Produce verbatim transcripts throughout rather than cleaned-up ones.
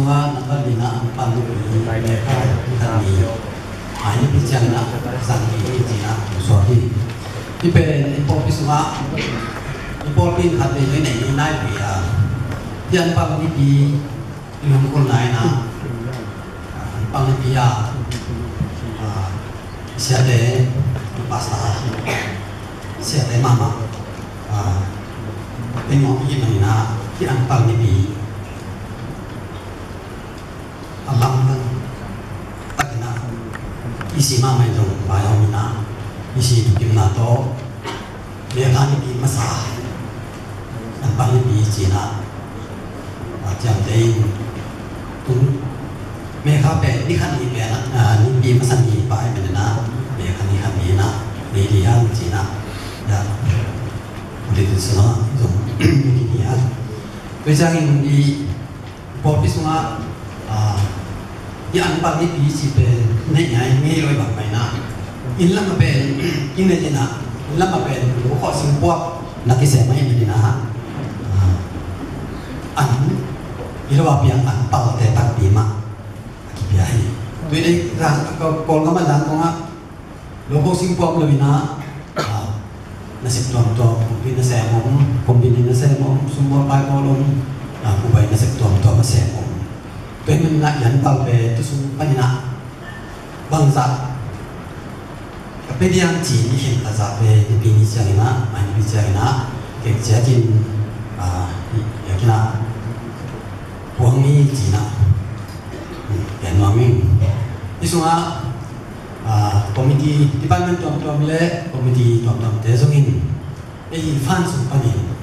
Number lina Anpal Nipi, May kha khat ni, May nipi ciangin ah zang ni hi ci-in ah suak hi. Hih pen i pawlpi sungah, i pawlpi in khat vei vei nei ni nai pi a, hih Anpal Nipi i lungkul nai na, Anpal Nipi a, ah, siate, pastor, siate mahmah, ah, tengok i manina, hih Anpal Nipi a lamdang takin ah i si mahmah in zong vai om in ah, i si thukimna tawh May kha nipi masa Anpal Nipi ci-in ah, a ciamteh in tung, May kha pen ni khat ni pen ah, nipi masa ni pai pen in ah, May kha ni khat ni in ah, ni di hang ci-in ah, ya, uli tu sila zong ni di hang. Tua ciangin i pawlpi sungah, ah, i Anpal Nipi ci pen neih ngai ngei lo i bang mai na. Inn lam a pen, inn neih inn ah, inn lam a pen, lo khawh singpuak na kisem mai inn neih inn ah. Ah, an, i lo a piang Anpal te takpi mah a kipia hi. Tui dei, Kawl gam a dan kong ah, lo khawh singpuak lo in ah, ah, nasep tuamtuam, kumpi nasem om, kumpi nasem om, sumbawl paibawl om, ah, kubai nasep tuamtuam a sem om. Tua hi manin ah i Anpal pen tu sung panin ah bangzah ka pia diam ci-in i khen ka zah pen nipi ni ciangin ah, May nipi ciangin ah, kek ciatin, ah, i, i a kin ah puang ni ci-in ah, hmm, pia nuam ing. Hih sungah, ah, committee, department tuamtuam le committee tuamtuamte zongin ei fan sung panin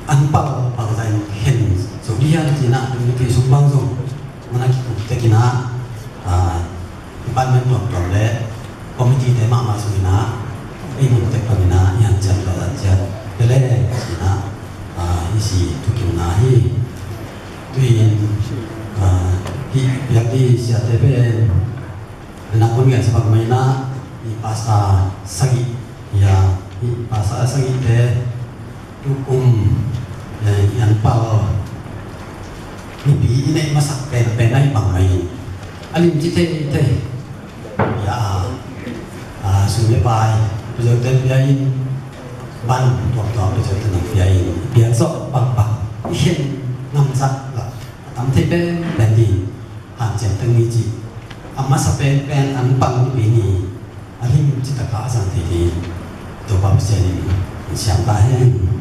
Anpal bangzah in khen zo ding hiam ci-in ah, committee sung bang zong mana kikup tekin ah, ah, department tuamtuam le committee te mahmah sungin ah ei mun tek panin ah i hanciam lo hanciam te le ci-in ah, ah, i si thukimna hi. Tui in, ah, hih piak ding siate pen na kun ngen sa bang mai na, i pastor sagih, ya, i pastor sagihte tukum, eh, i Anpal Nipi i neih masak penpen ahi bang mai. A lim ci thei thei, ya, ah, sum le pai pia zo ten pia in, ban tuamtuam pia zo ten pia in, piak zawh bang bang i khen ngam zah lah a tam thei penpen ding. Hanciam teng ni ci. A masa penpen Anpal Nipi ni, a lim citak a zang thei ding Topa Pasian in siam ta hen.